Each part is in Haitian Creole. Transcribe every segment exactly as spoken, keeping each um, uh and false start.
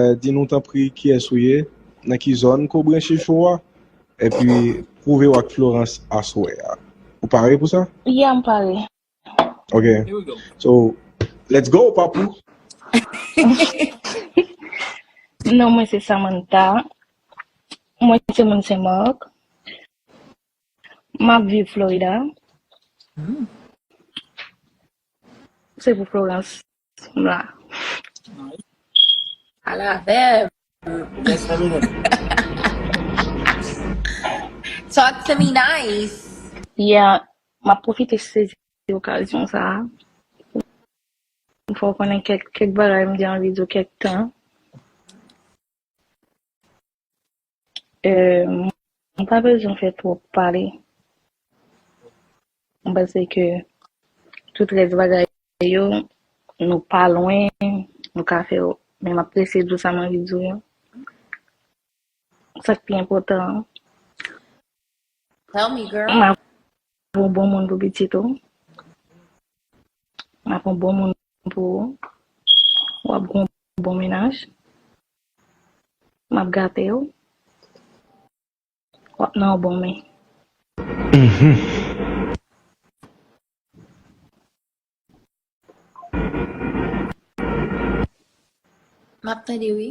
eh, di nou tanpri kiyès ou ye, nan ki zòn ke w branche cho a, epi pwouve w ak Florence aswè a. Ou pare pou sa? Yeah, m pare. Ok. So, let's go, papou. Non mwen se Samantha. Mwen se moun Senmak. M ap viv Florida. Se pou Florence m la. Ala vèb. Talk to me nice. Yeah, m ap pwofite sezi okazyon sa a pou m fè w konnen kèk, kèk bagay m te anvi di w kèk tan. Eh, m pa bezwen fè twòp pale. M panse ke tout rès bagay yo, nou pa lwen, nou ka fè yo. Men m ap prese di w sa m anvi di w yo. Sa k pi enpòtan an, Tell me, girl. M ap yon bon moun pou pitit ou. M ap yon bon moun pou ou. W ap gen yon bon mennaj. M ap gate w. W ap nan yon bon men. M ap tande wi.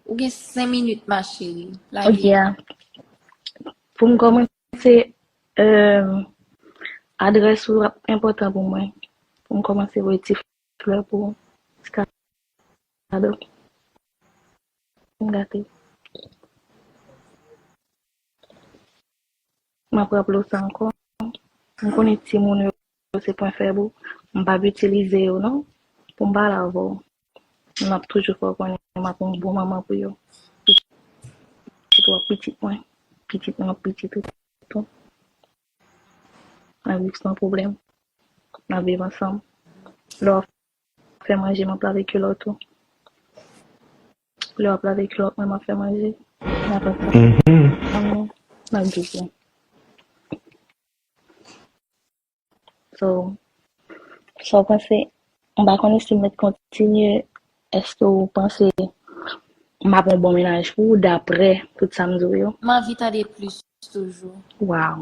Ou gen senk minit, ma chérie. Lage. Ok. Pou m kòmanse, eh, adrès ou ap enpòtan pou mwen. Pou m kòmanse voye ti flè pou ou. Ti kado. M gate. M ap raple w sa ankò. M konnen timoun yo se pwen fèb ou. M p ap itilize yo non. Pou m pale avè w. M ap toujou fè w konnen m ap yon bon manman pou yo. Pitit ou ap pitit mwen. Pitit mwen ap pitit ou tou. N ap viv san pwoblèm. N ap viv ansanm. Lè w ap fè manje, m ap lave kilò tou. Lè w ap lave kilò, mwen m ap fè manje. N ap ansanm. N ap viv byen. So, sa w panse? M pa konnen si m mèt kontinye. Èske w panse m ap yon bon mennaj pou ou, daprè tout sa m di w yo? M anvi tande plis toujou. Wow.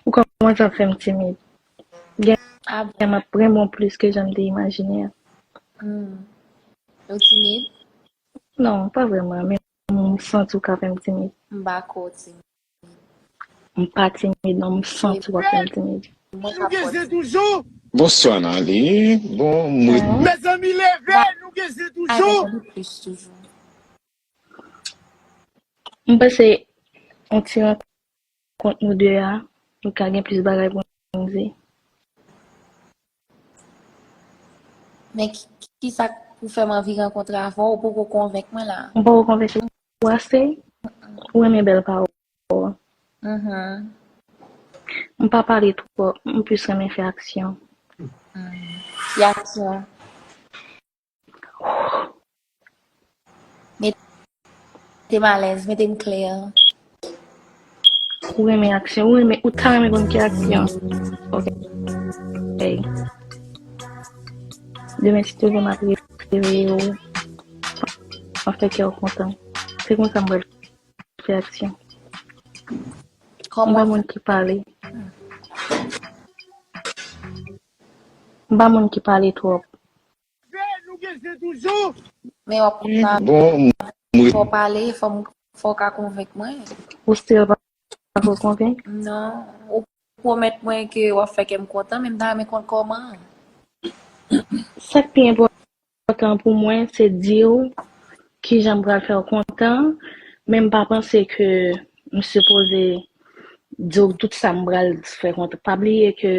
Ou kòmanse ap fè m timid. Gen, m ap renmen w plis ke jan m te imajine a. Hmm. Ou timid? Non, pa vrèman, men m santi w ka fè m timid. M pa kwè w timid. M pa timid, non, m santi w ap fè m timid. Bonswa Nali. Bon, mwen. Mezanmi, leve, nou gen zen toujou. M panse yon ti rankont nou de a, nou ka gen plis bagay pou nou di. Men ki, ki sa k pou fè m anvi rankontre avè w, ou poko konvenk mwen la. M poko konvenk ou ase? Ou renmen bèl pawòl. M pa pale twòp, m plis renmen fè aksyon. Ki aksyon? Mete m alèz, mete m klè. Ou renmen aksyon, ou renmen, ou ta renmen konn ki aksyon. Ok. Demen si Dye vle m ap reveye w. M ap fè kè w kontan. Se konsa m pral fè aksyon. M pa moun ki pale. M pa moun ki pale twòp. Men w ap konn pa. Bon, mwen. Fò w pale, fò m, fò w ka konvenk mwen. Ou still pa ko konvenk? Non. Ou pwomèt mwen ke w ap fè kè m kontan, men m ta renmen konn kòman. Sa k pi enpòtan pou mwen, se di w kijan m pral fè w kontan, men m pa panse ke m sipoze di w tout sa m pral fè kontan. Pa bliye ke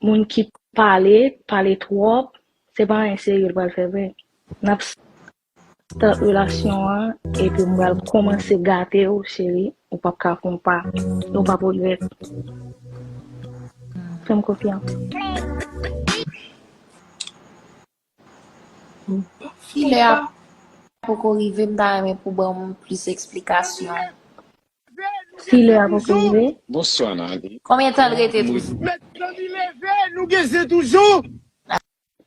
moun ki pale, pale twòp, se pa anyen serye l pral fè vre. N ap start relasyon an, epi m pral kòmanse gate w, cheri. Ou p ap ka fè yon pa. E w p ap regrèt. Fè m konfyans. Si lè a poko rive, m ta renmen pou ban m plis eksplikasyon. Si lè a poko rive. Bonswa, Nali. Konbyen tan l rete toujou? Mezanmi, leve, nou gen zen toujou.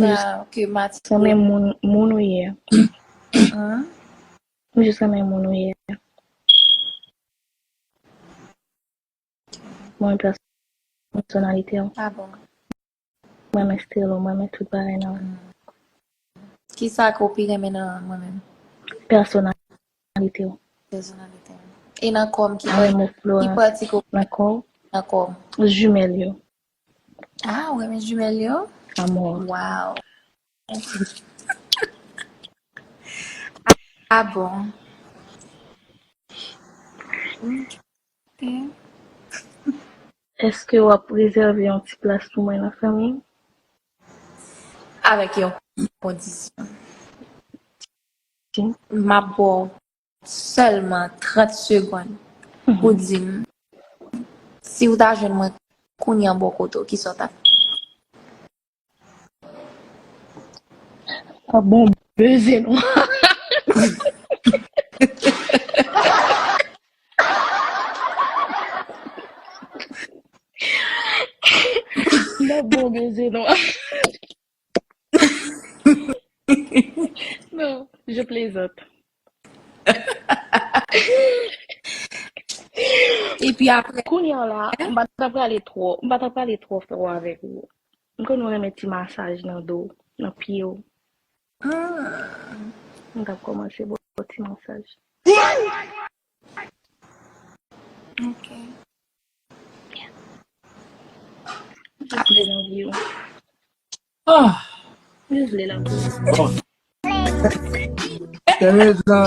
sa ke Matye. Renmen moun, moun ou ye. An? M jis renmen moun ou ye. Mwen renmen pèsonalite w. Ah bon? Mwen renmen stil ou, mwen renmen tout bagay nan ou. Kisa ke w pi renmen nan mwen menm? Pèsonalite w. Pèsonalite m. E nan kò m ki pati, ki pati ke w renmen nan kò w? Nan kò m. Jimèl yo. Ah, ou renmen jimèl yo? Amò. Wow. Ah bon. Ok. Èske w ap rezève yon ti plas pou mwen nan fanmi m? Avèk yon kondisyon. M ap ba w sèlman trant segonn pou di m si w ta jwenn mwen kounye a bò kote w, kisa w t ap fè? A bon, beze non. Non, bon, beze non. Non, je plaisante. Epi apre, kounye a la, m pa ta prale twò, m pa ta prale twò fò avèk ou. M konn ou renmen ti masaj nan do, nan pye w. Ah. M t ap kòmanse ba w ti masaj. Ok. Apre nan vi w. Ah. M vle l anpil. Bon. Teresa.